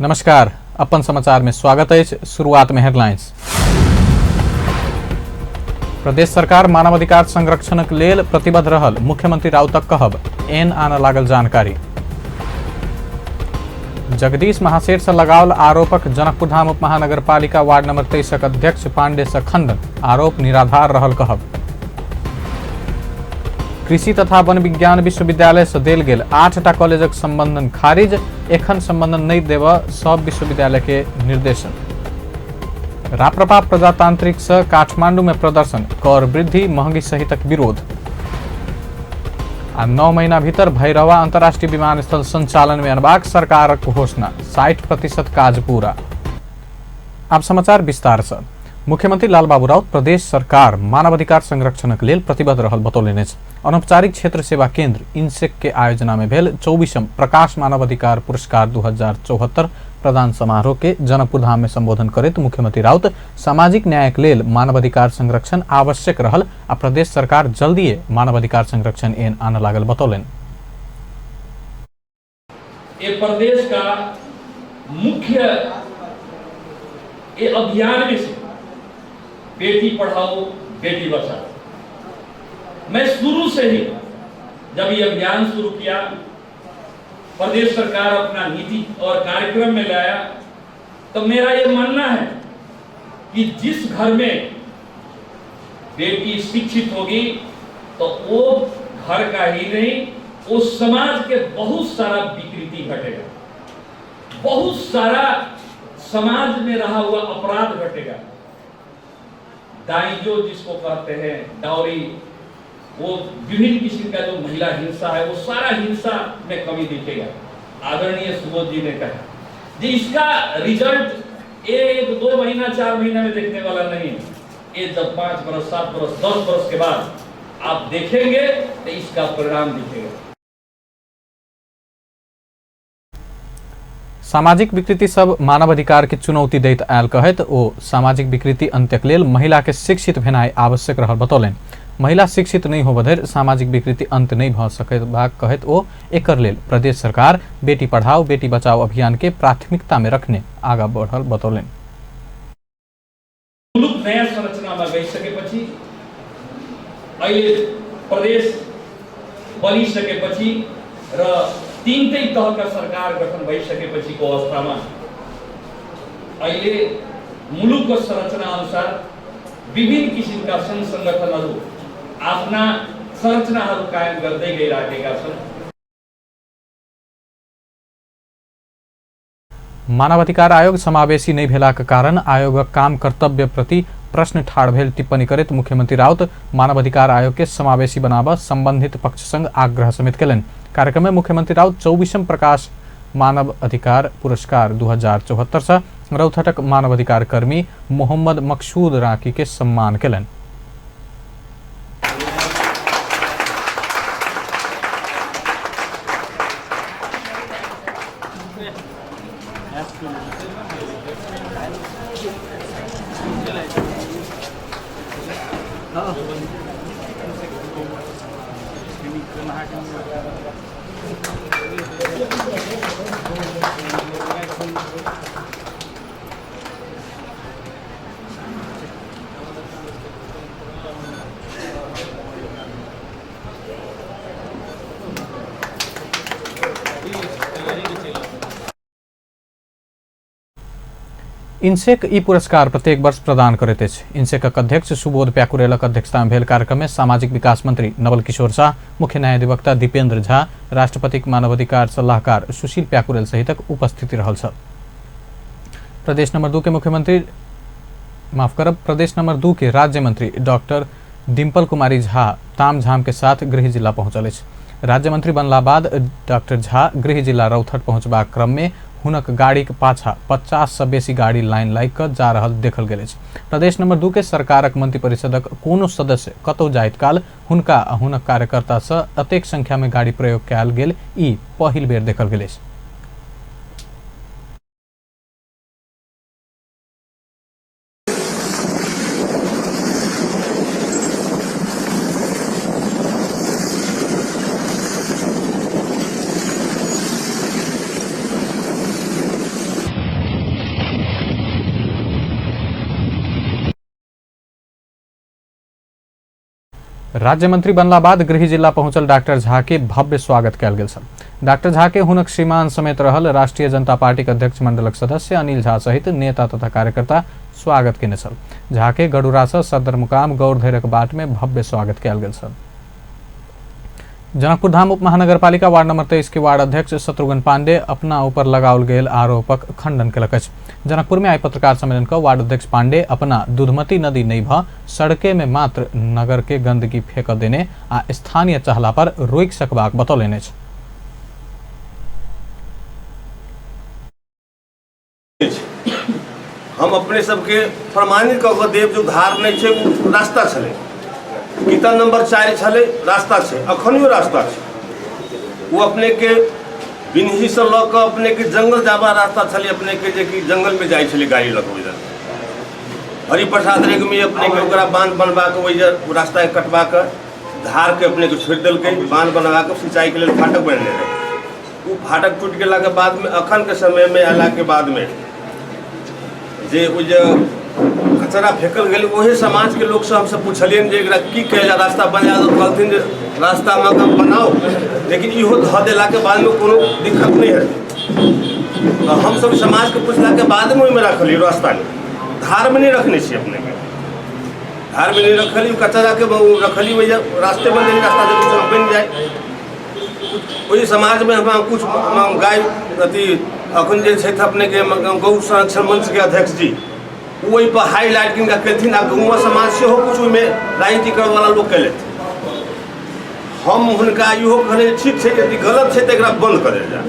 नमस्कार, अपन समाचार में स्वागत है। शुरुआत में हेडलाइंस। प्रदेश सरकार मानवाधिकार संरक्षणक लेल प्रतिबद्ध रहल मुख्यमंत्री राउतक कहब, एन आनऽ लागल जानकारी। जगदीश महासेठ से लगाओल आरोपक जनकपुरधाम उप महानगरपालिका वार्ड नंबर 23 अध्यक्ष पांडे से खंडन, आरोप निराधार रहल कहब। कृषि तथा वन विज्ञान विश्वविद्यालय से देल गेल 8टा कॉलेजक संबंधन खारिज, एखन संबंधन नहीं देव सब विश्वविद्यालय के निर्देशन। राप्रपा प्रजातांत्रिक से काठमांडू में प्रदर्शन, कर वृद्धि महंगी सहितक विरोध। आ 9 महीना भीतर भैरवा अंतर्राष्ट्रीय विमानस्थल संचालन में अनबाक सरकारक घोषणा, 60% काज पूरा। अब समाचार विस्तार से। मुख्यमंत्री लालबाबू राउत प्रदेश सरकार मानवाधिकार संरक्षणक लेल प्रतिबद्ध रहल बतौलनि अछि। अनौपचारिक क्षेत्र सेवा केंद्र इनसेक के आयोजना में भेल 24म प्रकाश मानवाधिकार पुरस्कार 2074 प्रदान समारोह के जनकपुरधाम में संबोधन करैत मुख्यमंत्री राउत सामाजिक न्यायक लेल मानवाधिकार संरक्षण आवश्यक रहल आ प्रदेश सरकार जल्दिए मानवाधिकार संरक्षण एन आनऽ लागल बतौलनि। ये प्रदेश का मुख्य ये अभियान में से बेटी पढ़ाओ बेटी बचाओ। मैं शुरू से ही जब ये अभियान शुरू किया, प्रदेश सरकार अपना नीति और कार्यक्रम में लाया, तो मेरा ये मानना है कि जिस घर में बेटी शिक्षित होगी तो वो घर का ही नहीं, वो समाज के बहुत सारा विकृति घटेगा, बहुत सारा समाज में रहा हुआ अपराध घटेगा। दाइजो जिसको कहते हैं, डाउरी, वो विभिन्न किस्म का जो महिला हिंसा है, वो सारा हिंसा में कमी दिखेगा। आदरणीय सुबोध जी ने कहा जी, इसका रिजल्ट 1 2 महीना 4 महीना में देखने वाला नहीं है। ये जब 5 बरस 7 बरस 10 बरस के बाद आप देखेंगे तो इसका परिणाम दिखेगा। सामाजिक विकृति सब मानवाधिकार के चुनौती दैत आयल कहैत ओ सामाजिक विकृति अंत्यक लेल महिला के शिक्षित भेनाइ आवश्यक रहल बतौलनि। महिला शिक्षित नहीं होबऽ धरि सामाजिक विकृति अंत नहीं भऽ सकबाक कहैत ओ एकर लेल प्रदेश सरकार बेटी पढ़ाओ बेटी बचाओ अभियान के प्राथमिकता में रखने आगा बढ़ल बतौलनि। मुलुक नयाँ संरचनामा गइसकेपछि, अहिले प्रदेश बनिसकेपछि र तीनटै तहका सरकार गठन भइसकेपछिको अवस्थामा अहिले मुलुकको संरचना अनुसार विभिन्न किसिमका सङ्घ सङ्गठनहरू आफ्ना संरचनाहरू कायम गर्दै गइराखेका छन्। मानवाधिकार आयोग समावेशी नहीं भेलाक कारण आयोगक काम कर्तव्य प्रति प्रश्न ठाढ़ भेल टिप्पणी करैत मुख्यमंत्री राउत मानवाधिकार आयोग के समावेशी बनाबऽ संबंधित पक्ष संग आग्रह समेत केलनि। कार्यक्रम में मुख्यमंत्री राउत 24म प्रकाश मानव अधिकार पुरस्कार 2074 से रौतहटक मानवाधिकार कर्मी मोहम्मद मकसूद राकी के सम्मान केलनि। इनसेक ई पुरस्कार प्रत्येक वर्ष प्रदान करैत अछि। इनसेकक अध्यक्ष सुबोध प्याकुरेलक अध्यक्षता में भेल कार्यक्रम में सामाजिक विकास मंत्री नवल किशोर शाह, मुख्य न्यायाधिवक्ता दीपेंद्र झा, राष्ट्रपतिक मानवाधिकार सल्लाहकार सुशील प्याकुरेल सहितक उपस्थिति रहल छल। प्रदेश नंबर 2 के मुख्यमंत्री माफ करब, प्रदेश नंबर 2 के राज्य मंत्री डॉक्टर डिम्पल कुमारी झा तामझाम के साथ गृह जिला पहुंचल अछि। राज्य मंत्री बनला बाद डॉक्टर झा गृह जिला रौतहट पहुंचबाक क्रम में हुनक गाड़ीक पाछा 50 से बेसी गाड़ी लाइन लागि कऽ जा रहल देखल गेल अछि। प्रदेश नंबर 2 के सरकारक मंत्रिपरिषदक कोनो सदस्य कतौ जाइत काल हुनका आ हुनक कार्यकर्ता से अतेक संख्या में गाड़ी प्रयोग कयल गेल ई पहिल बेर देखल गेल अछि। राज्य मंत्री बनला बाद गृह जिला पहुंचल डॉक्टर झा के भव्य स्वागत कयल गेल छल। डॉक्टर झा के हुनक श्रीमान समेत रहल राष्ट्रीय जनता पार्टीक अध्यक्ष मंडलक सदस्य अनिल झा सहित नेता तथा कार्यकर्ता स्वागत केने छल। झा के गडुरा से सदरमुकाम गौरधैरक बाट में भव्य स्वागत कयल गेल छल। जनकपुर धाम उप महानगरपालिका वार्ड नंबर 23 के वार्ड अध्यक्ष शत्रुघ्न पांडे अपना ऊपर लगाओल गेल आरोपक खंडन केलक अछि। जनकपुर में आई पत्रकार सम्मेलन क वार्ड अध्यक्ष पांडे अपना दूधमती नदी नहीं भ सड़के में मात्र नगर के गंदगी फेंक देने आ स्थानीय चहला पर रोकि सकबाक बतौलनि अछि। हम अपने सबके प्रमाणित कऽ कऽ देब जे धार नहि छै, ओ रास्ता छलै। गीता नंबर 4 छलै, रास्ता छै, अखनियो रास्ता छै। ओ अपनेके बिनहीसँ लऽ कऽ अपनेके जंगल जाबा रास्ता छलै अपनेके, जेकि जंगलमे जाइ छलै गाड़ी लऽ कऽ। ओहि हरिप्रसाद रेगमी अपनेके ओकरा बांध बनबा कऽ ओहि रास्ताके कटबा कऽ धारके अपनेके छोड़ि देलकै। बांध बनबा कऽ सिंचाइके लेल फाटक बनेने रहै। ओ फाटक टूटि गेलाके बादमे अखनके समयमे अयलाके बादमे जे ओ जे कचरा फेकल गेल, ओहे समाजके लोकसँ हमसब पुछलियनि जे एकरा की कयल जाय, रास्ता बना दू। कहलथिन जे रास्तामे कऽ बनाउ, लेकिन इहो धऽ देलाके बादमे कोनो दिक्कत नहि हेतै। तऽ हमसब समाजके पुछलाके बादमे ओहिमे रखलियै, रास्तामे, धारमे नहि रखने छियै। अपनेके धारमे नहि रखली, कचराके रखली ओहि रास्ते बनि, रास्ता जब बनि जाय। ओहि समाजमे हमरा किछु गाय अथी अखन जे छथि अपनेके गौ संरक्षण मंचके अध्यक्ष जी, ओ ओहिपर हाईलाइट किनका केलथिन आ गौआ समाज सेहो किछु ओहिमे राजनीति करऽवला लोक केलथि। हम हुनका इहो कहलियै, ठीक छै, यदि गलत छै तऽ एकरा बंद कऽ देल जाय।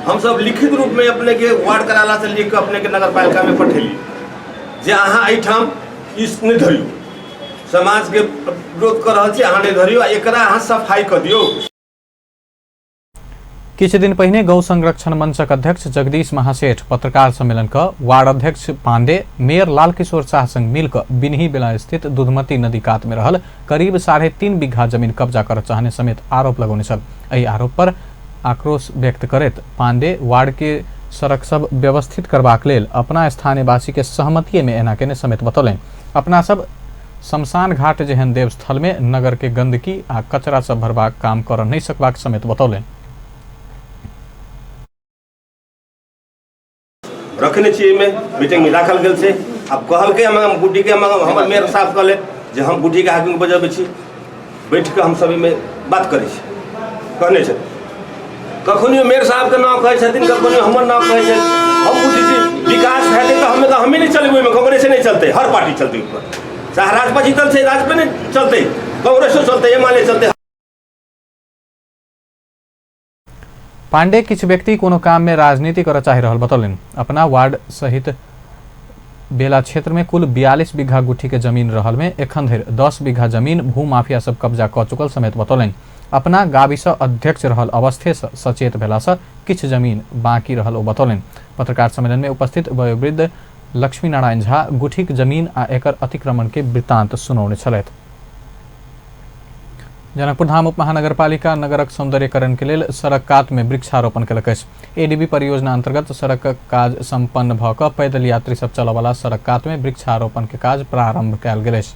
हमसब लिखित रूपमे अपनेके वार्ड कार्यालयसँ लिख कऽ अपनेके नगरपालिकामे पठेली जे अहाँ एहिठाम ई नहि धरियौ, समाजके विरोध कऽ रहल छी, अहाँ नहि धरियौ आ एकरा अहाँ सफाइ कऽ दियौ। किछु दिन पहिने गौ संरक्षण मंचक अध्यक्ष जगदीश महासेठ पत्रकार सम्मेलन क वार्ड अध्यक्ष पांडे मेयर लालकिशोर शाह संग मिलकर बिनही बेला स्थित दूधमती नदी कात में रहल करीब 3.5 बीघा जमीन कब्जा कर चाहने समेत आरोप लगौने छल। एहि आरोप पर आक्रोश व्यक्त करैत पांडे वार्ड के सड़क सब व्यवस्थित करबाक लेल अपना स्थानीयवासी के सहमति में एना केने समेत बतौलनि। अपना सब शमशान घाट जेहन देवस्थल में नगर के गंदगी आ कचरा सब भरबाक काम कर नहीं सकबाक समेत बतौलनि। रखने छी, एहिमे मीटिंग में राखल गेल छै। आब कहलकै हम गुड्डीके, हमर मेयर साहब कहले जे हम गुड्डीके हाकिम बजबै छी, बैठ कऽ हमसब एहिमे बात करै छी। कहने छथिन, कखनियो मेयर साहबके नाम कहै छथिन, कखनियो हमर नाम कहै छथिन। हम बुझै छी विकास हेतै तऽ हमे तऽ हमे नहि चलबै ओहिमे, कांग्रेसे नहि चलतै, हर पार्टी चलतै ऊपर। चाहे राजपा जीतल छै, राजपा नहि चलतै, कांग्रेसो चलतै, एमाले चलतै। पांडे किछु व्यक्ति कोनो काम में राजनीति करऽ चाहि रहल बतौलनि। अपना वार्ड सहित बेला क्षेत्र में कुल 42 बीघा गुठी के जमीन रहल में एखन धरि 10 बीघा जमीन भू माफिया सब कब्जा कऽ चुकल समेत बतौलनि। अपना गाविसँ अध्यक्ष रहल अवस्थेसँ सचेत भेलासँ किछु जमीन बाँकी रहल ओ बतौलनि। पत्रकार सम्मेलन में उपस्थित वयोवृद्ध लक्ष्मीनारायण झा गुठीक जमीन आ एकर अतिक्रमण के वृत्तांत सुनौने छलथि। जनकपुर धाम उप महानगरपालिका नगरक सौंदर्यकरण के लेल सड़क कात में वृक्षारोपण केलक अछि। एडीबी परियोजना अंतर्गत सड़कक काज संपन्न भऽ कऽ पैदल यात्री सब चलऽवला सड़क कात में वृक्षारोपण के काज प्रारंभ कयल गेल अछि।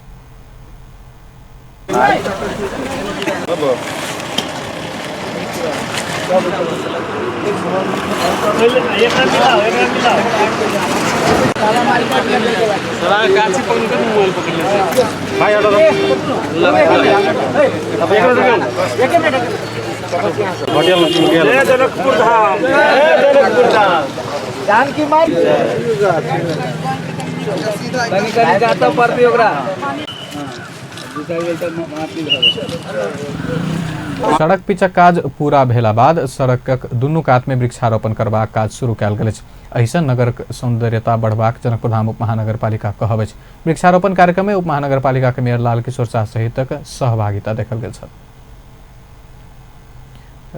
सड़क पिचक काज पूरा भेला बाद सड़कक दुनू कात में वृक्षारोपण करबाक काज शुरू कयल गेल अछि। एहिसँ नगरक सौंदर्यता बढ़बाक जनकपुर धाम उप महानगरपालिका कहब अछि। वृक्षारोपण कार्यक्रम में उप महानगरपालिका के मेयर लालकिशोर शाह सहितक सहभागिता देखल गेल छल।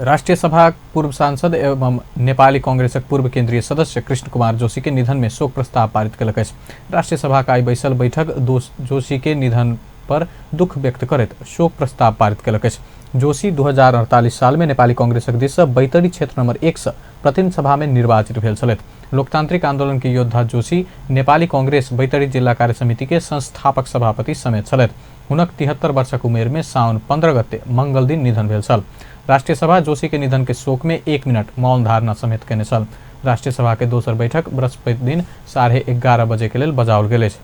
राष्ट्रीय सभा पूर्व सांसद एवं नेपाली कांग्रेसक पूर्व केंद्रीय सदस्य कृष्ण कुमार जोशी के निधन में शोक प्रस्ताव पारित केलक अछि। राष्ट्रीय सभा का आई बैसल बैठक जोशी के निधन पर दुख व्यक्त करैत शोक प्रस्ताव पारित केलक अछि। जोशी 2048 साल में नेपाली कांग्रेसक दिस से बैतडी क्षेत्र नंबर 1 से प्रतिनिधि सभा में निर्वाचित भेल छलथि। लोकतांत्रिक आंदोलन के योद्धा जोशी नेपाली कांग्रेस बैतडी जिला कार्य समिति के संस्थापक सभापति समेत छलथि। हुनक 73 वर्षक उमेर में साउन 15 गते मंगल दिन निधन भेल छल। राष्ट्रिय सभा जोशी के निधन के शोक में 1 मिनट मौन धारणा समेत केने छल। राष्ट्रिय सभा के दोसर बैठक बृहस्पति दिन 11:30 बजे के लेल बजाओल गेल अछि।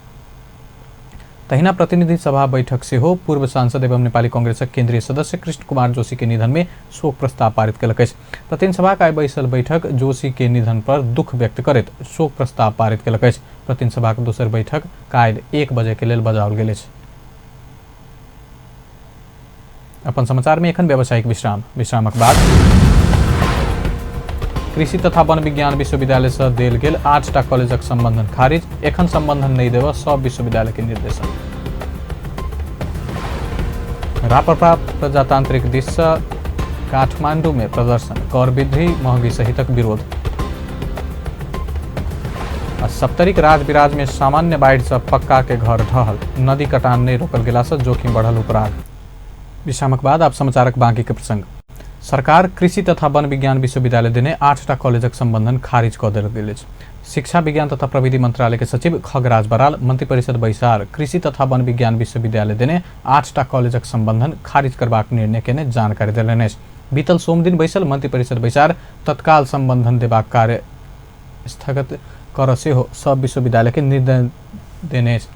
तहिना प्रतिनिधि सभा बैठक सेहो पूर्व सांसद एवं नेपाली कांग्रेसक केंद्रीय सदस्य कृष्ण कुमार जोशी के निधन में शोक प्रस्ताव पारित केलक अछि। प्रतिनिधि सभा आइ बैसल बैठक जोशी के निधन पर दुख व्यक्त करैत शोक प्रस्ताव पारित केलक अछि। प्रतिनिधि सभाक दोसर बैठक काल्हि 1 बजे के लेल बजाओल गेल अछि। अपन समाचार में एखन व्यावसायिक विश्राम। विश्रामक बाद कृषि तथा वन विज्ञान विश्वविद्यालय से देल गेल 8टा कॉलेजक संबंधन खारिज। एखन संबंधन नहीं देव सब विश्वविद्यालय के निर्देशन। राप्रपा प्रजातांत्रिक दिस से काठमांडू में प्रदर्शन, कर वृद्धि महंगी सहितक विरोध। आ सप्तरीक राजविराज में सामान्य बाढ़ि से पक्का के घर ढहल, नदी कटान नहीं रोकल गेला से जोखिम बढ़ल उपराग। विश्रामक बाद आप समाचारक बाकी के प्रसंग। सरकार कृषि तथा वन विज्ञान विश्वविद्यालय देने 8टा कॉलेजक संबंधन खारिज कऽ देल गेल अछि। शिक्षा विज्ञान तथा प्रविधि मंत्रालय के सचिव खगराज बराल मंत्रिपरिषद बैसार कृषि तथा वन विज्ञान विश्वविद्यालय देने 8टा कॉलेजक संबंधन खारिज करबाक निर्णय केने जानकारी देलनि अछि। बीतल सोमदिन बैसल मंत्रिपरिषद बैसार तत्काल संबंधन देबाक कार्य स्थगित कर सेहो सब विश्वविद्यालय के निर्णय देने अछि।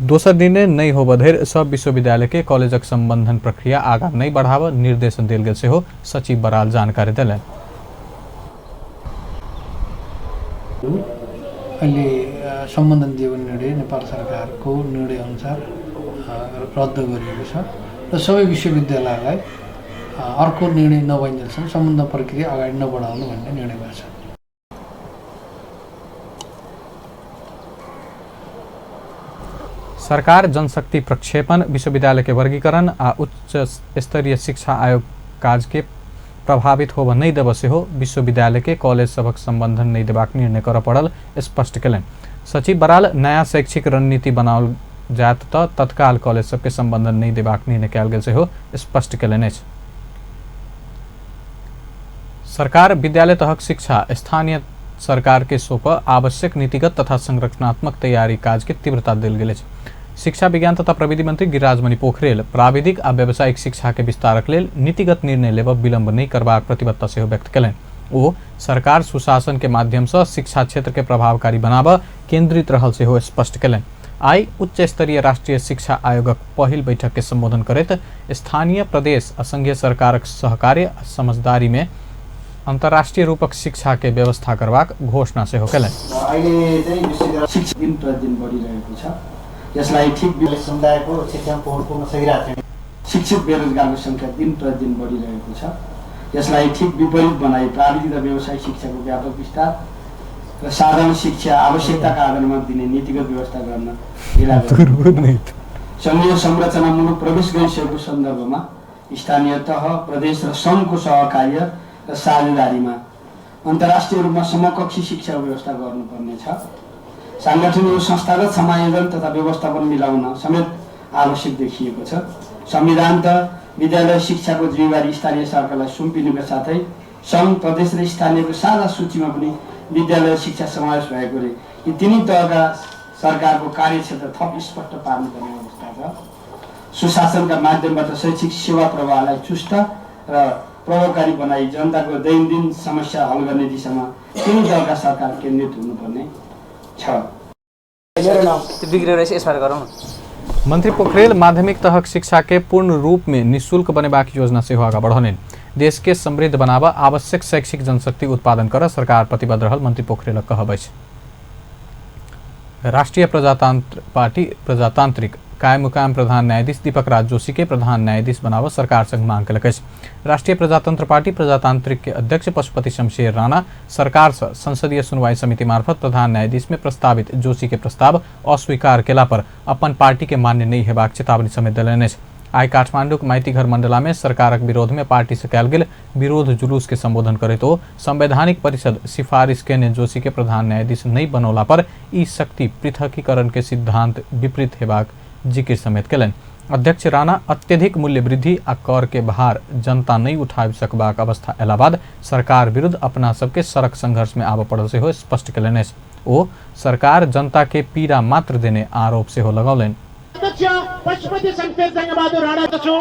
दोसर निर्णय नहीं होबऽ धरि सब विश्वविद्यालय के कॉलेजक संबंधन प्रक्रिया आगाँ नहीं बढ़ाबऽ निर्देशन देल गेल सेहो सचिव बराल जानकारी देलनि। अहिले सम्बन्धन दिएको निर्णय नेपाल सरकारको निर्णय अनुसार रद्द गरिएको छ र सबै विश्वविद्यालयलाई अर्को निर्णय नभइन्जेलसम्म सम्बन्ध प्रक्रिया अगाडि नबढाउनु भन्ने निर्णय भएको छ। सरकार जनशक्ति प्रक्षेपण, विश्वविद्यालय के वर्गीकरण आ उच्च स्तरीय शिक्षा आयोग काज के प्रभावित होबऽ नहीं देबऽ सेहो विश्वविद्यालय के कॉलेज सभक संबंधन नहीं देबाक निर्णय करऽ पड़ल स्पष्ट केलनि। सचिव बराल नया शैक्षिक रणनीति बनाओल जायत तऽ तत्काल कॉलेज सबके संबंधन नहीं देबाक निर्णय कयल गेल सेहो स्पष्ट केलनि अछि। सरकार विद्यालय तहक शिक्षा स्थानीय सरकार के सौंप आवश्यक नीतिगत तथा संरचनात्मक तैयारी काज के तीव्रता देल गेल अछि। शिक्षा विज्ञान तथा प्रविधि मंत्री गिरिराजमणि पोखरेल प्राविधिक आ व्यावसायिक शिक्षा के विस्तारक लेल नीतिगत निर्णय लेबऽ विलंब नहीं करबाक प्रतिबद्धता सेहो व्यक्त केलनि। ओ सरकार सुशासन के माध्यम से शिक्षा क्षेत्र के प्रभावकारी बनाबऽ केंद्रित रहल सेहो स्पष्ट केलनि। आइ उच्च स्तरीय राष्ट्रीय शिक्षा आयोगक पहिल बैठक के संबोधन करैत स्थानीय प्रदेश आ संघीय सरकारक सहकार्य आ समझदारी में अंतर्राष्ट्रीय रूपक शिक्षा के व्यवस्था करबाक घोषणा सेहो केलनि। अहिले चाहिँ विश्वविद्यालय शिक्षा दिन प्रतिदिन बढिरहेको छ, यसलाई ठिक समुदायको शिक्षामा पहुँच पुग्न सकिरहेको छैन। शिक्षित बेरोजगारको संख्या दिन प्रतिदिन बढिरहेको छ, यसलाई ठिक विपरीत बनाई प्राविधिक र व्यावसायिक शिक्षाको व्यापक विस्तार र साधारण शिक्षा आवश्यकताका आधारमा दिने नीतिगत व्यवस्था गर्न ढिला गरिएको। संघीय संरचनामूलक प्रवेश गरिसकेको सन्दर्भमा स्थानीय तह, प्रदेश र सङ्घको सहकार्य र साझेदारीमा अन्तर्राष्ट्रिय रूपमा समकक्षी शिक्षा व्यवस्था गर्नुपर्नेछ। सांगठनिक संस्थागत समायोजन तथा व्यवस्थापन मिलाउन समेत आवश्यक देखिएको छ। संविधान त विद्यालय शिक्षाको जिम्मेवारी स्थानीय सरकारलाई सुम्पिनुका साथै सङ्घ, प्रदेश र स्थानीयको साझा सूचीमा पनि विद्यालय शिक्षा समावेश भएकोले यी तिनै तहका सरकारको कार्यक्षेत्र थप स्पष्ट पार्नुपर्ने अवस्था छ। सुशासनका माध्यमबाट शैक्षिक सेवा प्रवाहलाई चुस्त र प्रभावकारी बनाई जनताको दैनन्दिन समस्या हल गर्ने दिशामा तिनै तहका सरकार केन्द्रित हुनुपर्ने छ। मंत्री पोखरेल माध्यमिक तहक शिक्षा के पूर्ण रूप में निःशुल्क बनेबाक योजना सेहो आगाँ बढ़ौलनि। देश के समृद्ध बनाबऽ आवश्यक शैक्षिक जनशक्ति उत्पादन कर सरकार प्रतिबद्ध रहल मंत्री पोखरेलक कहब अछि। राष्ट्रिय प्रजातंत्र पार्टी प्रजातांत्रिक कायमुकायम प्रधान न्यायाधीश दीपक राज जोशी के प्रधान न्यायाधीश बनाबऽ सरकार संग मांग केलक अछि। राष्ट्रिय प्रजातंत्र पार्टी प्रजातांत्रिक के अध्यक्ष पशुपति शमशेर राणा सरकार से संसदीय सुनवाई समिति मार्फत प्रधान न्यायाधीश में प्रस्तावित जोशी के प्रस्ताव अस्वीकार केला पर अपन पार्टी के मान्य नहीं हेबाक चेतावनी समेत देलनि अछि। आइ काठमांडूक माइतीघर मंडला में सरकारक विरोध में पार्टी से कयल गेल विरोध जुलूस के संबोधन करैत ओ संवैधानिक परिषद सिफारिश केने जोशी के प्रधान न्यायाधीश नहीं बनौला पर ई शक्ति पृथकीकरण के सिद्धांत विपरीत हेबाक जिक्र समेत केलनि। अध्यक्ष राणा अत्यधिक मूल्य वृद्धि आ कर के भार जनता नहीं उठा सकबाक अवस्था अयला बाद सरकार विरुद्ध अपना सबके सड़क संघर्ष में आबऽ पड़ल सेहो स्पष्ट केलनि अछि। ओ सरकार जनता के पीड़ा मात्र देने आरोप सेहो लगौलनि। अध्यक्ष पशुपति शमशेर जङ्गबहादुर राणा छु।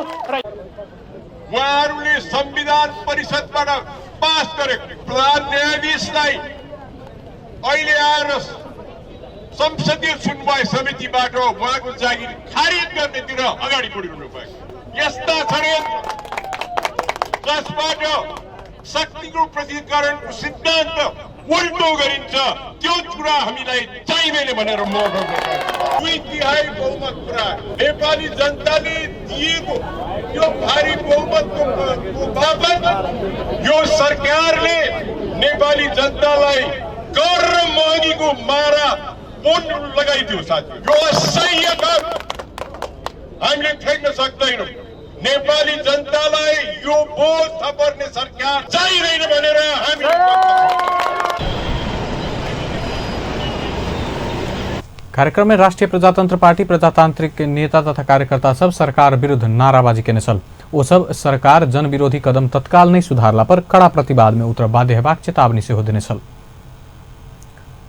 उहाँहरूले संविधान परिषदबाट पास गरेको प्रधान न्यायाधीशलाई अहिले आएर संसदीय सुनवाई समितिबाट उहाँको जागिर खारिज गर्नेतिर अगाडि बढिरहनु भएको। यस्ता षड्यन्त्र जसबाट शक्तिको पृथक्करणको सिद्धान्त उल्टो गरिन्छ, त्यो कुरा हामीलाई चाहिँदैन भनेर म 2/3 बहुमत पुरा नेपाली जनताले दिएको यो भारी बहुमतको बापत यो सरकारले नेपाली जनतालाई कर र महँगीको मारा पोल्नु लगाइदियो। साथी, यो असह्य काम हामीले ठेक्न सक्दैनौँ। नेपाली जनतालाई यो बोझ थपर्ने सरकार चाहिँदैन भनेर हामी कार्यक्रम में राष्ट्रिय प्रजातंत्र पार्टी प्रजातांत्रिक नेता तथा कार्यकर्ता सब सरकार विरुद्ध नाराबाजी केने छल। ओ सब सरकार जनविरोधी कदम तत्काल नहीं सुधारला पर कड़ा प्रतिवाद में उतर बाध्य हेबाक चेतावनी सेहो देने छल।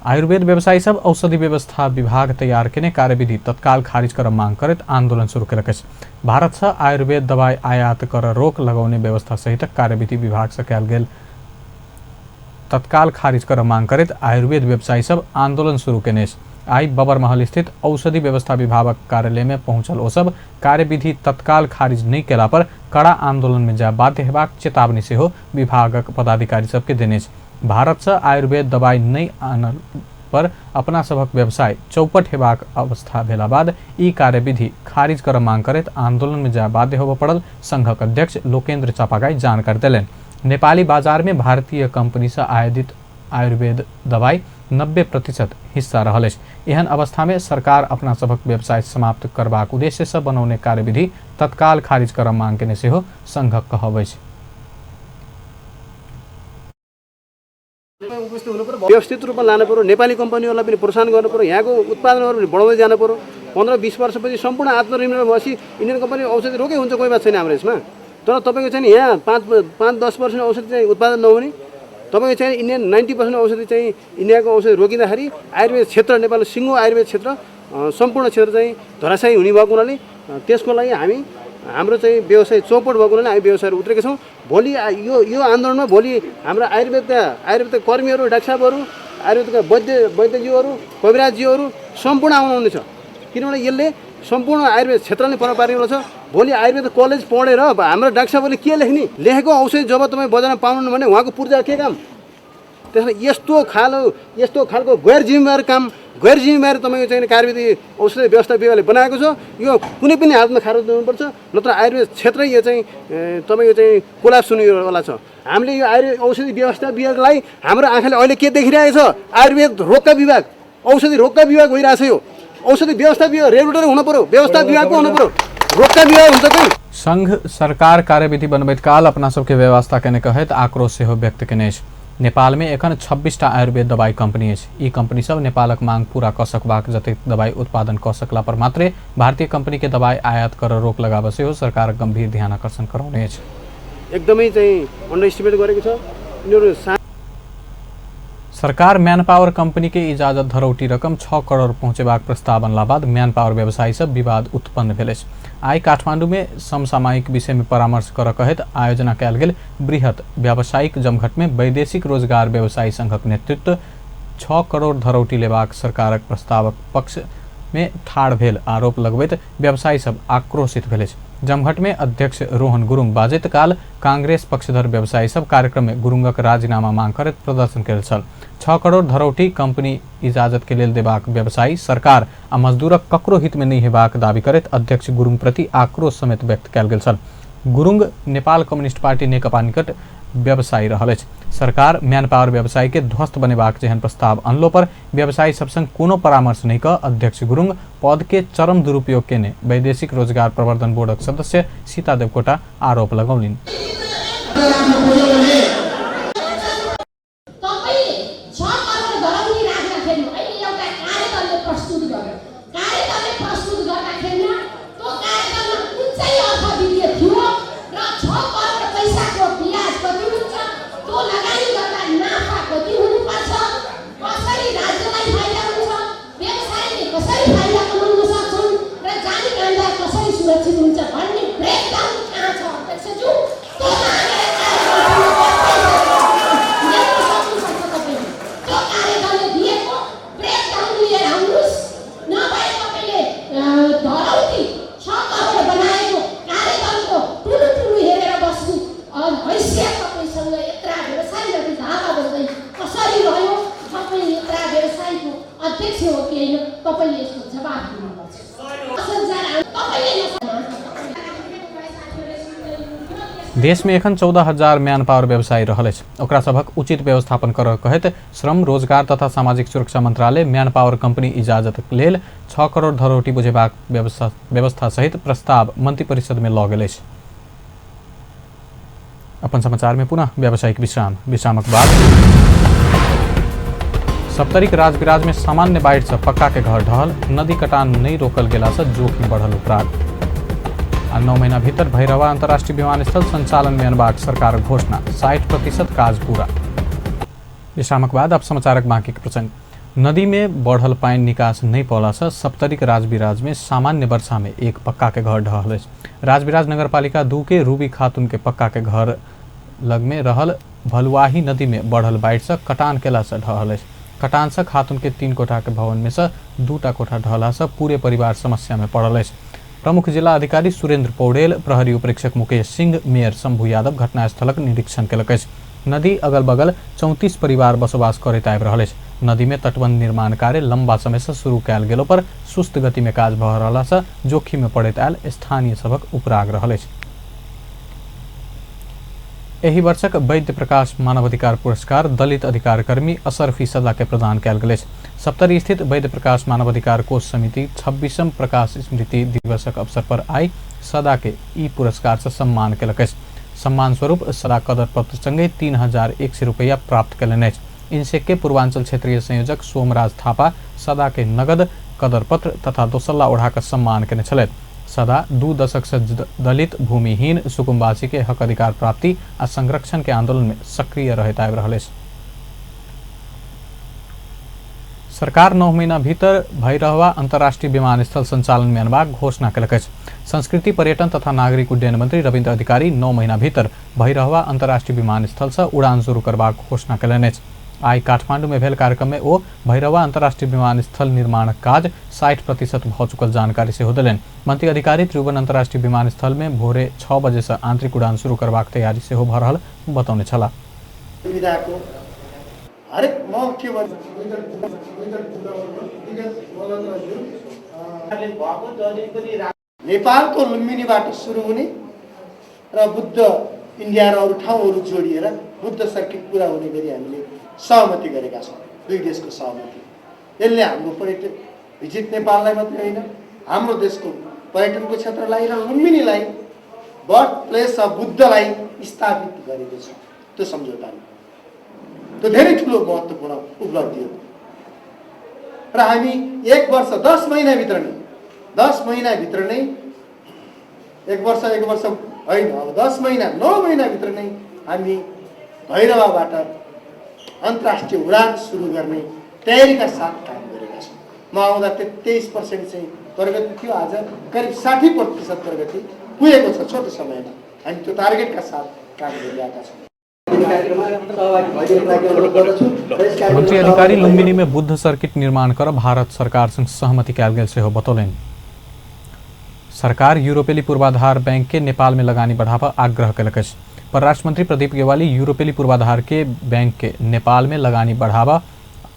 आयुर्वेद व्यवसायी सब औषधि व्यवस्था विभाग तैयार केने कार्यविधि तत्काल खारिज कर मांग करैत आंदोलन शुरू केलक अछि। भारत से आयुर्वेद दवाई आयात कर रोक लगौने व्यवस्था सहित कार्यविधि विभाग से कयल गेल तत्काल खारिज कर मांग करैत आयुर्वेद व्यवसायी सब आंदोलन शुरू केने अछि। आई बबरमहल स्थित औषधि व्यवस्था विभागक कार्यालय में पहुंचल ओ सब कार्यविधि तत्काल खारिज नहीं केला पर कड़ा आंदोलन में जा बाध्य हेबाक चेतावनी सेहो विभागक पदाधिकारी सबके देने अछि। भारत से आयुर्वेद दवाई नहीं आनल पर अपना सभक व्यवसाय चौपट हेबाक अवस्था भेला बाद ई कार्यविधि खारिज कर मांग करैत आंदोलन में जा बाध्य होबय पड़ल संघक अध्यक्ष लोकेन्द्र चापागाई जानकारी देलनि। नेपाली बाजार में भारतीय कंपनी से आयातित आयुर्वेद दवाई 90% हिस्सा रहल अछि। एहन अवस्था में सरकार अपना सभक व्यवसाय समाप्त करबाक उद्देश्य से बनौने कार्यविधि तत्काल खारिज कर मांग केने सेहो संघक कहब अछि। व्यवस्थित रूपमा लानु पर्यो, नेपाली कम्पनीहरूलाई पनि प्रोत्साहन गर्नु पर्यो, यहाँको उत्पादनहरू पनि बढाउँदै जानु पर्यो। 15-20 वर्षपछि सम्पूर्ण आत्मनिर्भर भएपछि इन्डियन कम्पनी औषधि रोकै हुन्छ, कोही बात छैन हाम्रो यसमा। तर तपाईँको चाहिँ यहाँ 5-10% औषधि चाहिँ उत्पादन नहुने, तपाईँको चाहिँ इन्डियन 90% औषधि चाहिँ इन्डियाको औषधि रोकिँदाखेरि आयुर्वेद क्षेत्र, नेपालको सिङ्गो आयुर्वेद क्षेत्र सम्पूर्ण क्षेत्र चाहिँ धराशायी हुने भएको हुनाले त्यसको लागि हामी हाम्रो चाहिँ व्यवसाय चौपट भएको हुनाले हामी व्यवसायहरू उत्रेका छौँ। भोलि यो यो आन्दोलनमा भोलि हाम्रो आयुर्वेदका कर्मीहरू, डाक्टर साहबहरू, आयुर्वेदका वैद्यज्यूहरू, कविराजज्यूहरू सम्पूर्ण आउनुहुनेछ। किनभने यसले सम्पूर्ण आयुर्वेद क्षेत्रले प्रभाव पार्नेवाला छ। भोलि आयुर्वेद कलेज पढेर हाम्रो डाक्टर साहबहरूले के लेख्ने, लेखेको औषधि जब तपाईँ बजारमा पाउनुहुन्न भने उहाँको पूर्जा के काम? त्यसमा यस्तो खालको गैर जिम्मेवार काम, गैर जिम्मेवार तपाईँको चाहिँ कार्यविधि औषधि व्यवस्था विभागले बनाएको छ। यो कुनै पनि हातमा खारेज हुनुपर्छ, नत्र आयुर्वेद क्षेत्रै यो चाहिँ तपाईँको चाहिँ कोलाप्स हुनेवाला छ। हामीले यो आयुर्वेद औषधि व्यवस्था विभागलाई हाम्रो आँखाले अहिले के देखिरहेको छ, आयुर्वेद रोगका विभाग, औषधि रोगका विभाग भइरहेछ। यो औषधि व्यवस्था विभाग रेगुलेटर हुनु पर्यो, व्यवस्था विभागको हुनु पर्यो, रोगका विभाग हुन्छ कहीँ। संघ सरकार कार्यविधि बनबैत काल अपना सबके व्यवस्था केने कहैत आक्रोश सेहो व्यक्त केने अछि। नेपाल में एखन 26टा आयुर्वेद दवाई कंपनी अछि। ई कंपनी सब नेपालक मांग पूरा क सकबाक जतेक दवाई उत्पादन क सकला पर मात्रे भारतीय कंपनी के दवाई आयात कर रोक लगाबय सेहो सरकार गंभीर ध्यान आकर्षण करौने अछि। एकदमै चाहिँ अन्डर एस्टिमेट गरेको छ यिनीहरू। सरकार मैन पावर कंपनी के इजाजत धरौटी रकम 6 करोड़ पहुँचेबाक प्रस्ताव अनला बाद मैन पावर व्यवसायी सब विवाद उत्पन्न भेल अछि। आइ काठमांडू में समसामयिक विषय में परामर्श कर कहैत आयोजना कयल गेल बृहत व्यावसायिक जमघट में वैदेशिक रोजगार व्यवसायी संघक नेतृत्व 6 करोड़ धरौटी लेबाक सरकारक प्रस्तावक पक्ष में ठाढ़ भेल आरोप लगबैत व्यवसायी सब आक्रोशित भेल अछि। जमघट में अध्यक्ष रोहन गुरुङ बाजैत काल कांग्रेस पक्षधर व्यवसायी सब कार्यक्रम में गुरुङक राजीनामा मांग करैत प्रदर्शन कयल छल। 6 करोड़ धरौटी कंपनी इजाजत के लेल देबाक व्यवसायी सरकार आ मजदूरक ककरो हित में नहीं हेबाक दावी करैत अध्यक्ष गुरुङ प्रति आक्रोश समेत व्यक्त कयल गेल छल। गुरुङ नेपाल कम्युनिस्ट पार्टी नेकपा निकट व्यवसायी रहल अछि। सरकार मैन पावर व्यवसायी के ध्वस्त बनेबाक जेहन प्रस्ताव अनलो पर व्यवसायी सब संग कोनो परामर्श नहीं क अध्यक्ष गुरुङ पद के चरम दुरुपयोग केने वैदेशिक रोजगार प्रवर्धन बोर्डक सदस्य सीता देवकोटा आरोप लगौलनि। कसरी फाइदा कमाउन सक्छन् र सुरक्षित हुन्छ भन्ने ब्रेकडाउन कहाँ छ अध्यक्षज्यू? सक्नुपर्छ तपाईँले त्यो कार्यदलले दिएको ब्रेकडाउन लिएर आउनुहोस्, नभए तपाईँले धरौटी 6 करोड बनाएको कार्यदलको ठुलो ठुलो हेरेर बस्नु हैसियत तपाईँसँग यत्रा व्यवसायीहरू धावा बोल्दै कसरी रह्यो? तपाईँ यत्रा व्यवसायीको अध्यक्ष हो कि होइन? तपाईँले यसको जवाब दिनुपर्छ। देश में एखन 14,000 म्यान पावर व्यवसायी रहल अछि। ओकरा सभक उचित व्यवस्थापन करऽ कहैत श्रम रोजगार तथा सामाजिक सुरक्षा मंत्रालय म्यान पावर कंपनी इजाजत लेल 6 करोड़ धरोटी बुझेबाक व्यवस्था सहित प्रस्ताव मंत्रिपरिषद में लऽ गेल अछि। अपन समाचार में पुनः व्यावसायिक विश्राम। विश्रामक बाद सप्तरीक राजविराज में सामान्य बाढ़ि से पक्का के घर ढहल, नदी कटान नहीं रोकल गेला से जोखिम बढ़ल उपराग। आ 9 महीना भीतर भैरवा अंतर्राष्ट्रीय विमानस्थल संचालन में अनबाक सरकार घोषणा, 60% काज पूरा। विश्रामक बाद अब समाचारक बाकी प्रसंग। नदी में बढ़ल पानि निकास नहीं पौला से सप्तरीक राजविराज में सामान्य वर्षा में एक पक्का के घर ढहल अछि। राजविराज नगरपालिका 2 के रूबी खातून के पक्का के घर लग में रहल भलुआही नदी में बढ़ल बाढ़ि से कटान केला से ढहल अछि। कटान से खातून के 3 कोठा के भवन में से 2 कोठा ढहला से पूरे परिवार समस्या में पड़ल अछि। प्रमुख जिला अधिकारी सुरेंद्र पौडेल, प्रहरी उपरीक्षक मुकेश सिंह, मेयर शंभू यादव घटनास्थलक निरीक्षण केलक अछि। नदी अगल बगल 34 परिवार बसोबास करैत आबि रहल अछि। नदी में तटबंध निर्माण कार्य लंबा समय से शुरू कयल गेलो पर सुस्त गति में काज भऽ रहला से जोखिम में पड़ैत आयल स्थानीय सभक उपराग रहल अछि। एहि वर्षक वैद्य प्रकाश मानवाधिकार पुरस्कार दलित अधिकार कर्मी असरफी सदा के प्रदान कयल गेल अछि। सप्तरी स्थित वैद्य प्रकाश मानवाधिकार कोष समिति 26म प्रकाश स्मृति दिवसक अवसर पर आई सदा के ई पुरस्कार से सम्मान केलक अछि। सम्मान स्वरूप सदा कदर पत्र संगे 3,100 रुपया प्राप्त कयलनि अछि। इनसेक के पूर्वांचल क्षेत्रीय संयोजक सोमराज थापा सदा के नगद कदर पत्र तथा दोसल्ला ओढ़ाकर सम्मान केने छलथि। सदा 2 दशक से दलित भूमिहीन सुकुम्बासी के हक अधिकार प्राप्ति आ संरक्षण के आंदोलन में सक्रिय रहैत आबि रहल अछि। सरकार 9 महीना भीतर भैरहवा अंतर्राष्ट्रीय विमानस्थल संचालन में अनबाक घोषणा केलक अछि। संस्कृति पर्यटन तथा नागरिक उड्डयन मंत्री रविन्द्र अधिकारी 9 महीना भीतर भैरहवा अंतर्राष्ट्रीय विमानस्थल से उड़ान शुरू करबाक घोषणा केलनि अछि। आई काठमांडू में भेल कार्यक्रम में ओ भैरवा अंतर्राष्ट्रीय विमानस्थल निर्माण काज 60% भऽ चुकल जानकारी सेहो देलनि। मंत्री अधिकारी त्रिभुवन अंतर्राष्ट्रीय विमानस्थल में भोरे 6 बजे से आंतरिक उड़ान शुरू करबाक तैयारी सेहो भऽ रहल बतौने छलाह। नेपालको लुम्बिनीबाट सुरु हुने र बुद्ध इन्डिया र अरू ठाउँहरू जोडिएर बुद्ध सर्किट पुरा हुने गरी हामीले सहमति गरेका छौँ, दुई देशको सहमति। यसले हाम्रो पर्यटन भिजिट नेपाललाई मात्रै होइन, हाम्रो देशको पर्यटनको क्षेत्रलाई र लुम्बिनीलाई बर्थ प्लेस अफ बुद्धलाई स्थापित गरेको छ। त्यो सम्झौताले त्यो धेरै ठुलो महत्त्वपूर्ण उपलब्धि हो र हामी 1 वर्ष 10 महिनाभित्र नै 10 महिनाभित्र नै 1 वर्ष 1 वर्ष होइन, अब 10 महिना 9 महिनाभित्र नै हामी भैरवाबाट अन्तर्राष्ट्रिय उडान सुरु गर्ने तयारीका साथ काम गरेका छौँ। म आउँदा 23% चाहिँ प्रगति थियो, आज करिब 60% प्रगति पुगेको छ छोटो समयमा। हामी त्यो टार्गेटका साथ काम गरिरहेका छौँ। मंत्री अधिकारी लुम्बिनी में बुद्ध सर्किट निर्माण कर भारत सरकार संग सहमति कयल गेल सेहो बतौलनि। सरकार यूरोपेली पूर्वाधार बैंक के नेपाल में लगानी बढ़ावा आग्रह केलक अछि। परराष्ट्र मंत्री प्रदीप गेवाली यूरोपेली पूर्वाधार के बैंक के नेपाल में लगानी बढ़ावा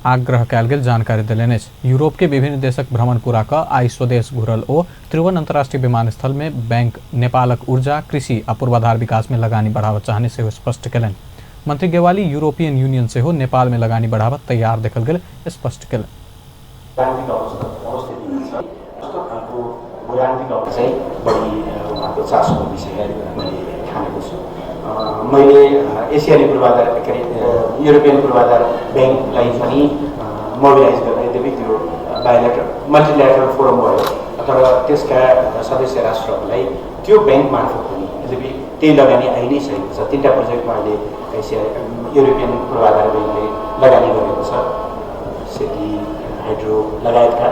आग्रह कयल गेल जानकारी देलनि अछि। यूरोप के विभिन्न देशक भ्रमण पूरा कऽ आई स्वदेश घुरल ओ त्रिभुवन अंतर्राष्ट्रीय विमानस्थल में बैंक नेपालक ऊर्जा, कृषि आ पूर्वाधार विकास में लगानी बढ़ावा चाहने सेहो स्पष्ट केलनि। मंत्री गेवाली यूरोपियन यूनियन सेहो नेपाल में लगानी बढ़ावा तैयार देखल गेल स्पष्ट केलनि। मैले एसियाली पूर्वाधार के अरे युरोपियन पूर्वाधार ब्याङ्कलाई पनि मोबिलाइज गर्न, यद्यपि त्यो बाइल्याटरल मल्टिल्याटरल फोरम भयो, तर त्यसका सदस्य राष्ट्रहरूलाई त्यो ब्याङ्क मार्फत पनि यद्यपि त्यही लगानी आइ नै सकेको छ। 3टा प्रोजेक्टमा अहिले एसिया युरोपियन पूर्वाधार ब्याङ्कले लगानी गरेको छ, सेती हाइड्रो लगायतका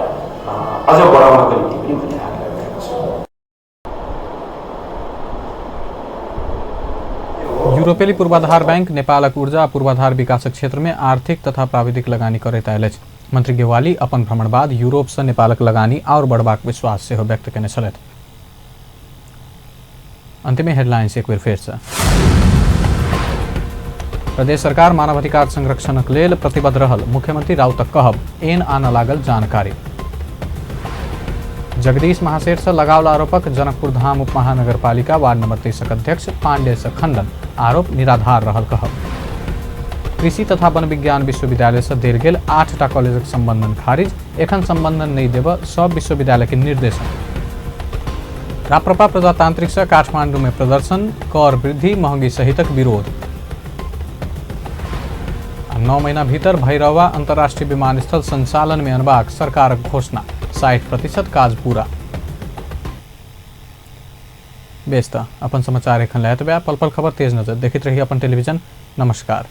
अझ बढाउनको निम्ति पनि मैले आग्रह गरेको छु। यूरोपेली पूर्वाधार बैंक नेपालक ऊर्जा आ पूर्वाधार विकासक क्षेत्र में आर्थिक तथा प्राविधिक लगानी करैत आयल अछि। मंत्री गेवाली अपन भ्रमण बाद यूरोप से नेपालक लगानी आओर बढ़बाक विश्वास सेहो व्यक्त केने छलथि। अंतिम हेडलाइंस एक बेर फेर से। प्रदेश सरकार मानवाधिकार संरक्षणक लेल प्रतिबद्ध रहल मुख्यमंत्री राउतक कहब, एन आनऽ लागल जानकारी। जगदीश महासेठ से लगावल आरोपक जनकपुर धाम उप महानगरपालिका वार्ड नंबर 23 अध्यक्ष पांडे से खंडन, आरोप निराधार रहल कहब। कृषि तथा वन विज्ञान विश्वविद्यालय से देल गेल 8टा कॉलेजक संबंधन खारिज, एखन संबंधन नहीं देब सब विश्वविद्यालय के निर्देशन। राप्रपा प्रजातांत्रिक से काठमांडू में प्रदर्शन, कर वृद्धि महंगी सहितक विरोध। 9 महीना भीतर भैरवा अंतर्राष्ट्रीय विमानस्थल संचालन में अनबाक सरकारक घोषणा, 60% काज पूरा। बेस त अपन समाचार एखन लए एतबे। पल पल खबर तेज नजर देखैत रही अपन टेलीविजन। नमस्कार।